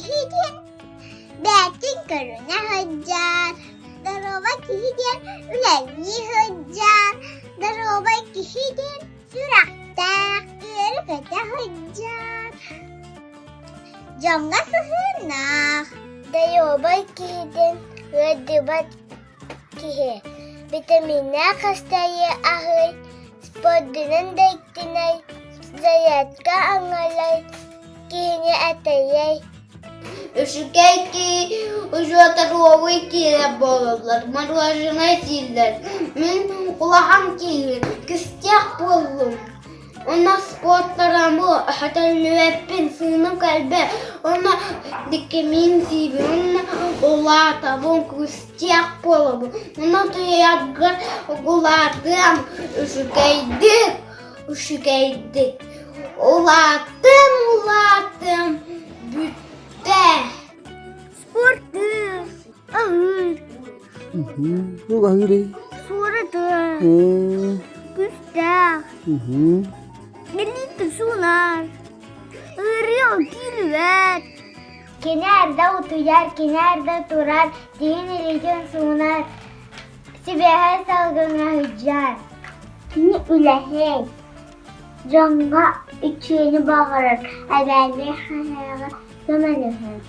киһи диэн бэйэтин көрүнэ сылдьар, доруобай киһи диэн үлэлии сылдьар, доруобай киһи диэн сүрэхтээх, үөрэ-көтө сылдьар, дьоҥҥо сыһыаннаах. Доруобай киһи диэн ыалдьыбат киһи витаминнаах астайыы аһый, спордунан да иттинэй, зарядка аҥалай, киһини этэйэй. Үчүгэй киһи учуотаруобуй киирэр буолаллар, мороженай сииллэр. Мин улахан киһи кистиэх буоллум. Онно спорттарамы хатанныбэппин, сыыным кэлбэт, онно диккимиин сиибин, онно улаатабын, кустиэх буолабын, онно туйаргар улаатыам, үчүгэйдик, үчүгэйдик, улаатым, улаатым, бүттэ. Спортыыр, аһыыр. Туох аһыырый? Суоратыыр. Күстээх. Милиция суунар. Ырыа киирбэт. Кини эрдэ утуйар, кини эрдэ турар, тиһин илиитин суунар, сибиэһэй салгыҥҥа сылдьар. Кини үлэһит, дьоҥҥо үчүгэйи баҕарар, эбээлиэх эһээҕэ көмөлөһөр.